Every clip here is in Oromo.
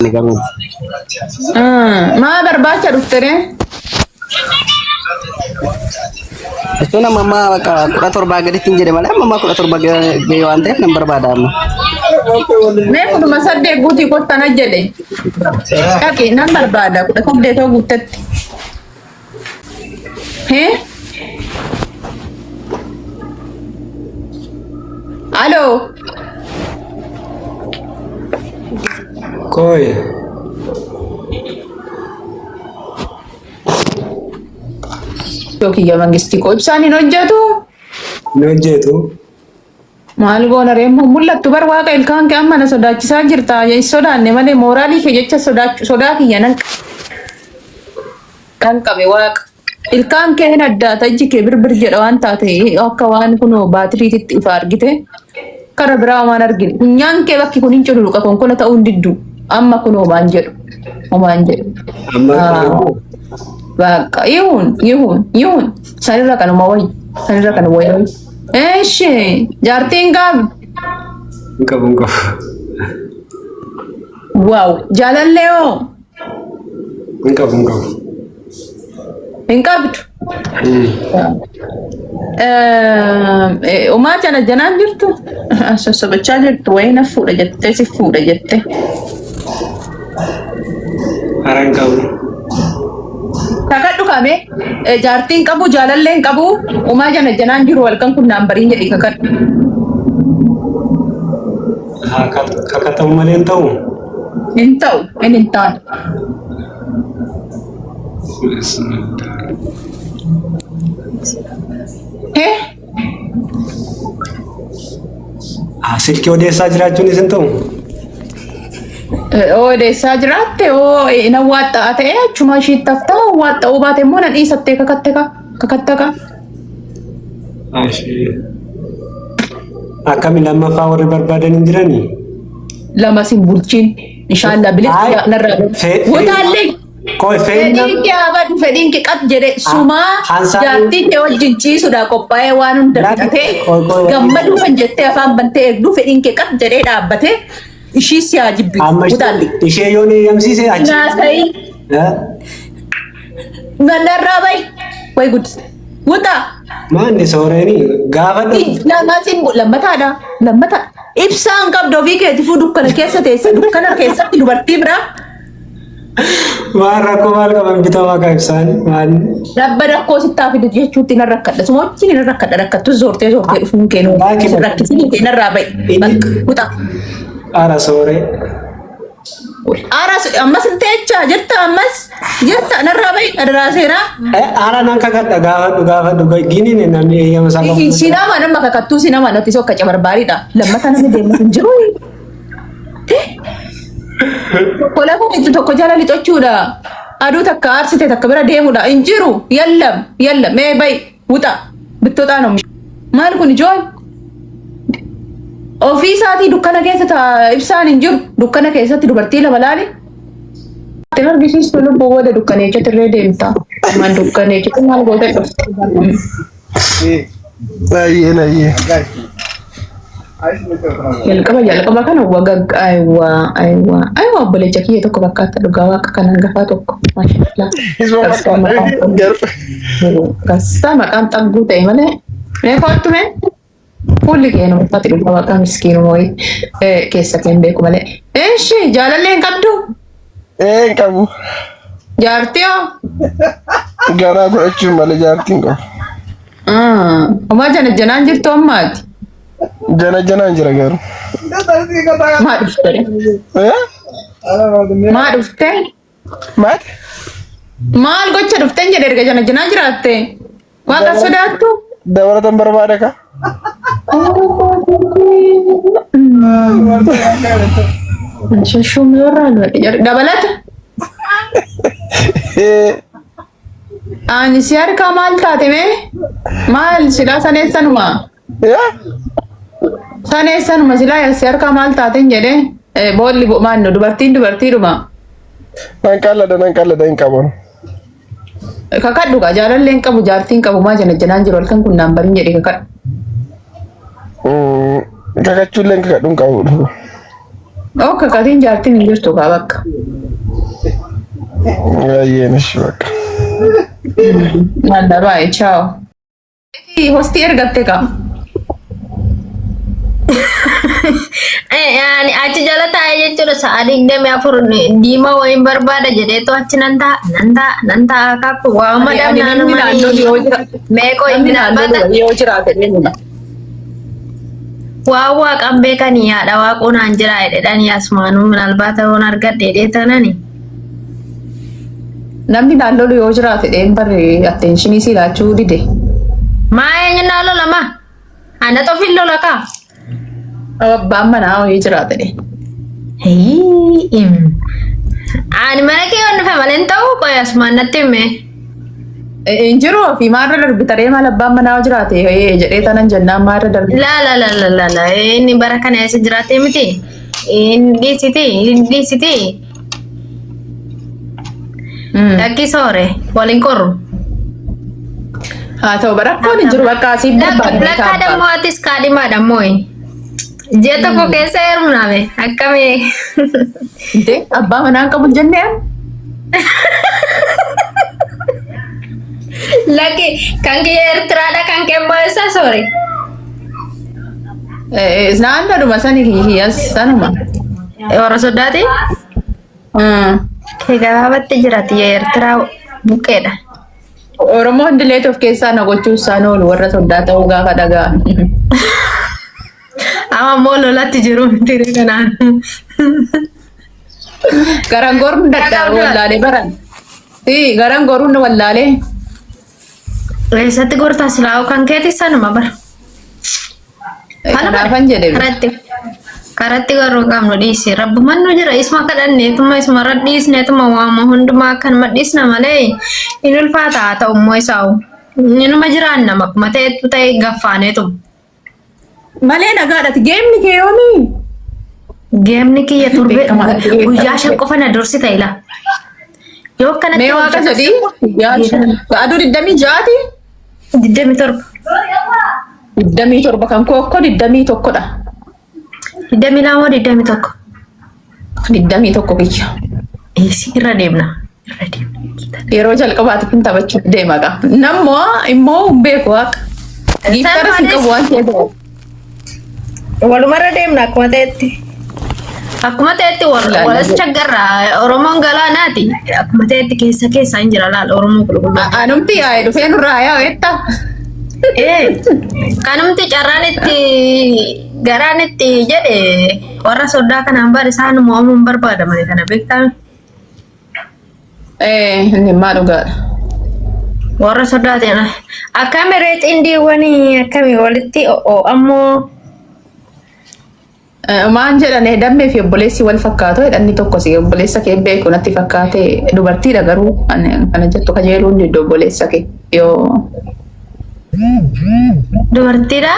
Ani garuu. Maa barbaacha dhufte ree? Jechuun amma ammaa bakka 17 gaditti hin jedhe malee amma ammaa 17 ga'e waan ta'eef nan barbaada amma. Mee 18 guutii kottana jedhe. Dhaqi nan barbaada 18 yoo guuttetti. Hee? Aloo. Koi. Yoo kiyya mangistii koo ibsaan hin hojjetu. Hin hojjetu. Maal goona ree immoo mul'attu bar waaqa ilkaan kee amma na sodaachisaa jirta. Hin sodaanne malee mooraalii kee jecha sodaachuu sodaa kiyya nan kan qabe waaqa. Ilkaan kee hin addaata ijji kee birbir jedha waan taate akka waan kunoo baatiriititti ifa argite. Kara biraa waan argine. Funyaan kee bakki kun hin cululuqa konkola ta'uu hin diddu. Amma kun homaan jedhu. Homaan jedhu. Amma Bakka yihuun yihuun yihuun sanirra kanuma wayi sanirra kanuma wayi. Eeshi jaartiin qabu. Hin qabu hin qabu. Waaw jaalallee hoo Hin qabu hin qabu. hin qabdu. Umaa jana janaan jirtu sossobachaa jirtu wayii na fuudha jettee si fuudha jette. Hara hin qabu. Kakadhu kame jaartiin qabu jaalalleen qabu umaa jana janaan jiru halkan kun naan bariin jedhi kakadhu. Kakatamu malee hin ta'u. Hin ta'u inni hin taane. Hee? Silkii odeessaa jiraachuun isin ta'u. Odeessaa jiraatte oo na waaxxa'a ta'e achuma ishiitti haftaa waaxxa'uu baate immoo na dhiisattee kakatte ka kakatta ka. Akkami lammaffaa warri barbaadan hin jiranii? Lama sin bulchiin inshaallah bilis narraa wotaallee Qoy fedhiin kee haa badu fedhiin kee qab jedhe sumaa jaartii kee wajjin ciisuudhaa qophaa'ee waan hunda fixatee gammaduufan jettee afaan bantee eegduu fedhiin kee qab jedhee dhaabbatee ishii si haa jibbitu utaalli. Ishee yoon eeyyamsiise achi. Naasa'ii narraa bayi way gud wuxaa. Maanni sooreeni gaafa Lammatiin lammataadha lammata ibsaan qabdu ofii keetifuu dukkana keessa teesse dukkana keessatti dubartii biraa Maal rakkoo maal qaban bitamaa ka ibsaan maal. Rabba rakkoo sittaa fidu jechuutti nan rakkadha. Suma wajjin nan rakkadha rakkattu zoortee zoortee dhufuun kee nuu rakkisini kee narraa ba'i. Bakka kuta. Ara sooree. Ara ammas hin teechaa jirta ammas jirta narraa ba'i adaraa seenaa. Ara nan kakadha gaafadhu gaafadhu giniin namni eeyyama isaa qabu. Sinama nama kakattuu sinama natti sokka cabarbaariidha. Lammata namni deemu hin jiru. Tokko lafa itti tokko jala lixachuudha. Aduu takka aarsite takka bira deemuudha. Hin jiru. Yallam yallam mee bayi wuxa bittoxaan oomisha. Maal kun ijoon? Ofii isaatii dukkana keessa ibsaan hin jiru. Dukkana keessatti dubartii lama laali. Itti argisiistu lubbuu booda dukkaneechatti irree deemta. Maal dukkaneechatti maal gootee dhufte? Ayyee ayyee. Jalqaba jalqaba kana wagag ayiwaa ayiwaa ayiwaa obboleecha kiyya tokko fakkaata dhugaa waaqa kan hangafaa tokko maashaallah. Isuma Gassaa maqaan garuu. gassaa maqaan xagguu ta'e malee mee kottu mee fuulli kee nama uffati dhugaa waaqa miskiinuma wayii keessa kee hin beeku malee. Eeshi jaalallee hin qabdu Ee hin qabu. jaartii hoo? Garaa godhachuun malee jaartii hin qabu. Homaa jana janaan jirtu ammaati. Jana janaan jira garuu. Maa dhufte? Eh? Maa dhufte? Maal? Maal gocha dhuften jedhe erga jana janaa jiraatte? Waaqa sodaattu? Dabalatan barbaada ka? Shashuum yorraa dabalata. Eh, Ani si harkaa maal taate mee? Maal silaa saneessanuma? yaa? Saneessanuma silaa si harkaa maal taaten jedhee boolli maanno dubartiin dubartiidhuma. Nan qallada nan qallada hin qabu. Kakadhu kaa jaalallee hin qabu jaartii hin qabu maa jana janaan jiru halkan kun naan barin jedhee kakadhu. Kakachuullee hin kakadhu hin qabu. Oo kakatiin jaartiin hin jirtu kaa bakka. Baay'een ishi bakka. Nanda baay'ee chaaw. Hostii ergatte kaa. Ani achi jala taa'ee jechuudha sa'a 24 diimaa wayiin barbaada jedheetu achi nan taa'a nan taa'a nan taa'a kakku waama Ani ani dhabnaan namni naannoo yoo jira meeqoo namni inni naannoo dhaabbata yoo jiraate deemuma. Waan waaqan beekanii haadha waaqoo naan jira jedhanii asumaanuu minaalbaata yoon argadhe jedhee tanani. Namni naannoo yoo jiraate dheen barre attentionii si laachuu dide. Maa eenyu naa lola maa? Ana xofin lola kaa? Abbaan manaa hojii jiraate dhee. Ani mana kee yoon dhufe malee hin ta'u qoy asumaan natti hime. Hin jiru ofii maarra darbita ree maal abbaan manaa jiraate jedhee tanan jennaan maarra darbita. La la la la la la inni bara kana eessa jiraate miti? Inni dhiisiti inni dhiisiti. Lakkii soore waliin qorru. Haa ta'u barakkoon hin jiru bakka asiif barbaadne Lakkaa kaabbaa. dammoo atis kaadhimaadha mooyi. Ji'a tokko keessa heerumnaame akkamii. Intee abbaa manaa hin qabu hin jennee an? Lakki kan kiyya Eertiraadha kan kee immoo eessa soore? Naannoodhuma sani kiyyas sanuma. Warra soddaati? Kee gabaabatti jira tiyya Eertiraa buqqeedha. Oromoo hundileet of keessaa na gochuu isaan oolu warra soddaa ta'uu gaafa dhaga'an. Amma immoo lolatti jiru miti kanaan. Garan goruun dadhaa wallaalee baran. Si garan goruun wallaalee. Eessatti gortaa silaa kan keetis sanuma bara. Kanaafan jedhe. Karatti karatti garuu qabnu dhiisi. Rabbuman nu jira isuma kadhanneetuma isuma irra dhiisneetuma waama hundumaa akkanuma dhiisna malee hin ulfaata haa ta'u immoo isaa'u. Inuma jiraanna akkuma ta'ettu ta'e gaffaaneetuma. Malee nagaadhati geemni kee yoomii? Geemni kiyya torbee Beekamaadha. guyyaa 5 qofa na dursita ila. Yoo akkanatti Mee waaqa sadii guyyaa 5 aduu 26ti? 27. 27 kan koo akkoo 21dha. 22 moo 21? 21 kiyya. Eessi irra deemna. Irra deemna. Yeroo jalqabaatiif hin taphachuuf deema gaa. Nammoo immoo hin beeku waaqa. Giiftaras hin qabu waan ta'eef. Walumarra deemna akkuma ta'etti. Akkuma ta'etti walas chaggarra Oromoon galaanaati. Akkuma ta'etti keessa keessa hin jira laal Oromoo qulqulluu. Anumti yaa'e dhufee nurraa yaa'u etta. Ee kanumti carraan itti garaan itti jedhe warra soddaa kanaan bar isaan mo'amuun barbaadamani kana beektaa. Ee inni immaa dhugaadha. Warra soddaatiin akkami ree xindiiwwanii akkami walitti ammoo Maan jedhan dammee fi obboleessi wal fakkaatu jedhan inni tokko si obboleessa kee beeku natti fakkaate dubartiidha garuu ani kana jettu kajeeluun diddu obboleessa kee yoo dubartiidha.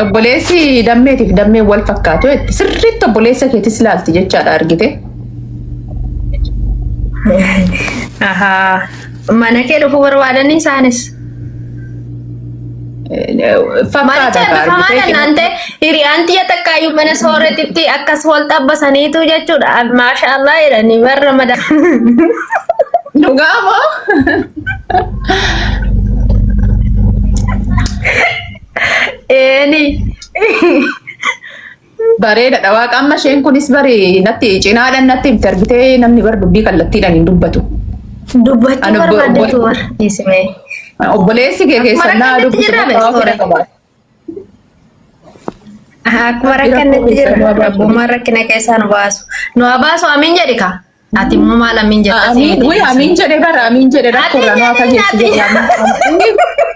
Obboleessi dammeetiif dammeen wal fakkaatu jetti sirriitti obboleessa keetis ilaalti jechaadha argite. Ahaa. Mana kee dhufuu barbaadanii isaanis. Fakkaata Manicha kaa eebbifamaa argite. nannaan ta'e hiriyaan tiyya takkaayyuu mana sooretitti akkas wal xabbasaniitu jechuudha. Maasha Allah jedhanii warra madaa. Dhugaa moo? Eeni. Bareedaadha. Waaqa amma isheen kunis bari natti cinaadhaan natti himte argitee namni bar dubbii kallattiidhaan hin dubbatu. Dubbachuu Ani obbo- barbaaddetu warra. Dhiisimee. Obboleessi kee Akkuma keessan naa rakkannetti dubbisu jirra bakka waa beeksisa. fedha qaba. Akkuma rakkannetti jirra. Rabbummaan rakkina keessaa nu baasu. Nu haa baasu amiin jedhi kaa. Ati immoo maal amiin jetta? Amiin, wuy amiin jedhe bara amiin jedhe rakkoo irraa nu haa fageessu Ati jedhe.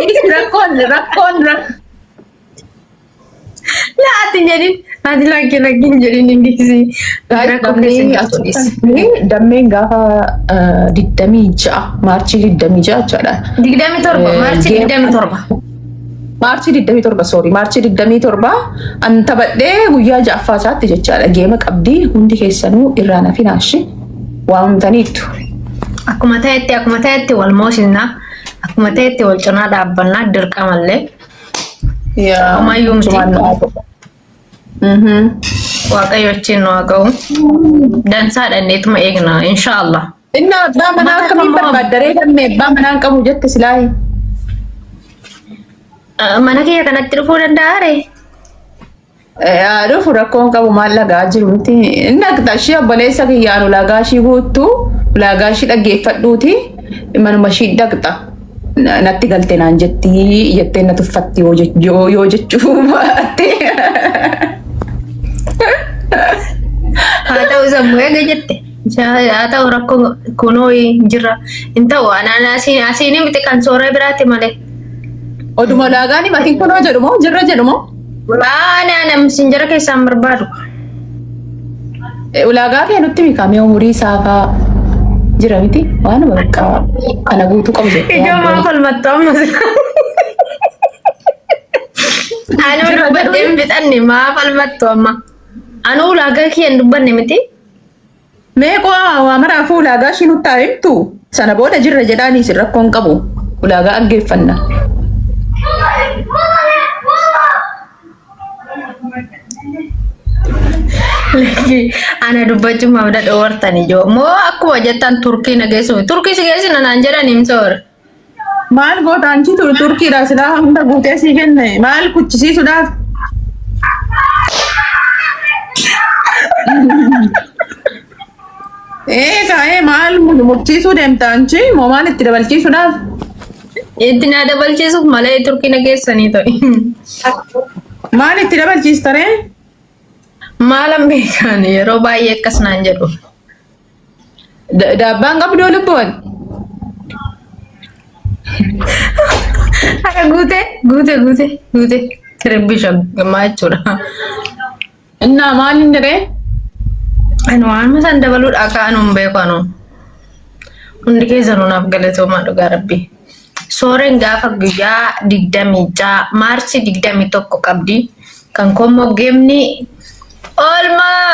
Innis rakkoon rakkoon rakkoon. Laa ati hin jedhin. Ati lakki lakki hin jedhin hin dhiisi. Rakkoo keessa hin jirtu dhiisi. Dammeen gaafa 26 Maarchii 26 jechaadha. 27 Maarchii 27. Maarchii 27 sorry Maarchii 27 an taphadhee guyyaa ja'affaa isaatti jechaadha. Geema qabdii hundi keessanuu irraa na finaashi waamamtaniittu. Akkuma ta'etti wal moosisna. Akkuma ta'etti wal cinaa dhaabbannaa dirqamallee. Yaa Ammayyuu miti. achumaan nu haa ta'u. Mhm. Waaqayyo achiin nu haa ga'u. Dansaadha inneetuma eegna inshaallah. Inni abbaa manaa Mata akkamiin kammoo barbaaddaree gammee abbaa manaa hin qabu jette silaayi. Mana kiyya kanatti dhufuu danda'a ree? Haa dhufu rakkoon qabu maal lagaa jiru miti. Inni akka ishee obboleessa kiyyaan ulaagaa ishii guuttu ulaagaa ishii dhaggeeffadhuuti manuma ishii dhaqxa. Natti galte naan jetti jettee na tuffatti yoo jechuu baatte. Haa ta'u sammuu eega jette. Haa ta'u rakkoo kunoo jira. Hin ta'u anaan asiin miti kan sooree biraati malee. Oduma ulaagaan himatiin kunoo jedhu moo jirra jedhu moo? Ani ani sinjara keessaan barbaadu. Ulaagaa kee nutti himi umurii saafaa jira miti waanuma bakka kana guutuu qabu jettee Ijoo maa yaaddu. falmattu ammas. Anuu Jira dubbadhee jedhu hin fixanne maa falmattu amma. Anuu ulaagaa kiyya hin dubbanne miti. Mee qo'aa waa maraafuu ulaagaa ishii nutti haa himtu. Sana booda jirra jedhaanii isin rakkoon qabu. Ulaagaa dhaggeeffanna. Lakki ana dubbachuun maamila dhoowwartan ijoo. Moo akkuma jettan Turkii na geessu. Turkii si geessina naan jedhan himsoora. Maal goota anchi Turkiidha silaa hunda guutee sii kenne maal kuchisiisuudhaaf? Ee kaa'ee maal mursiisuu deemta anchi moo maal itti dabalchiisuudhaaf? Itti na dabalchiisuuf malee Turkii na geessanii ta'e. Maal itti dabalchiista ree? Maalan beekan yeroo baay'ee akkas naan jedhu. Daabbaan qabduu lubbuun. Hara guute guute guute guute kirebbi shaggamaa jechuudha. Innaa maal inni ree? Ani waan san dabaluudha akka anu hin beeku anu. Hundi keessanuu naaf galatoomaa dhugaa rabbi. Sooreen gaafa guyyaa 26 Maarchii 21 qabdi. Kan koommoo geemni oolmaa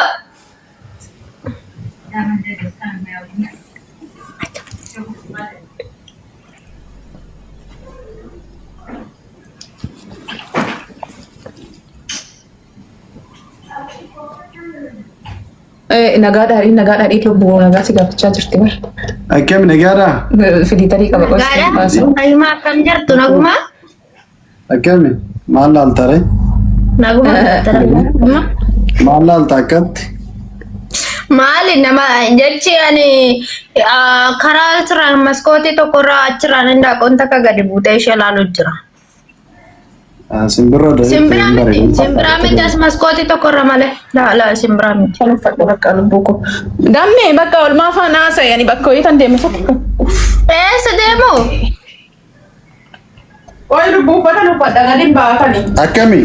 Nagaa dhaadhii nagaa dhaadhii lubbuu nagaa si gaafachaa jirti bar. Akkami nagaadhaa? Filiitarii qaba qosi Nagaadha. baasa. Ayuma akkam jirtu naguma? Akkami maal laalta ree? Naguma naguma. Maal laalta akkatti? Maali nama jechi ani karaa asirraan maskootii tokkorraa achirraan indaaqoon takka gadi buutee ishee ilaalu jira. Simbirroo dha. Simbiraa miti simbiraa miti as maskootii tokkorra malee laa laa simbiraa miti. Kan uffadhu bakka lubbuu koo. Dammee bakka olmaa faana haasa'e ani bakka wayii tan deeme tokko. Eessa deemu? Qoy lubbuu uffata uffadha gadi hin baafani. Akkami?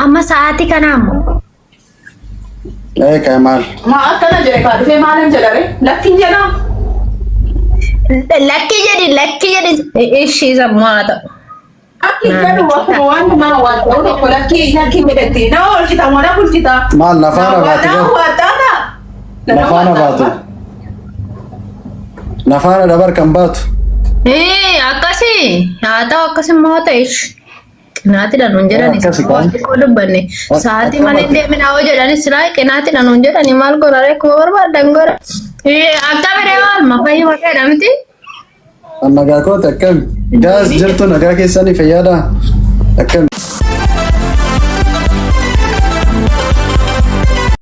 Amma sa'aatii kanaa immoo. Eeqa maal? Maa akkana jedhe kaa dhufee maalan jedha ree? Lakki hin jedhaa. Lakki jedhi lakki jedhi ishii sammuu haa ta'u. Akki jedhu akkuma waan nama waan ta'u tokko lakki lakki jedhetti. Na oolchita moo na bulchita? Maal lafaana baate Na gar? waaxaana. Lafaana baate. Lafaana dabar kan baatu. Ee akkasii haa ta'u akkasimmoo haa ta'e ishi. Qinaatidha nuun jedhani Akkasi waan kaan. xiqqoo dubbanne sa'aatii malee hin deemin haa jedhani silaa qinaatidha nuun jedhani maal godha ree akkuma barbaadan godha. Ee akka biree maal mafayyi maqeedha miti. Nagaa kooti akkami? Gaas jirtu nagaa keessanii fayyaadhaa? Akkami?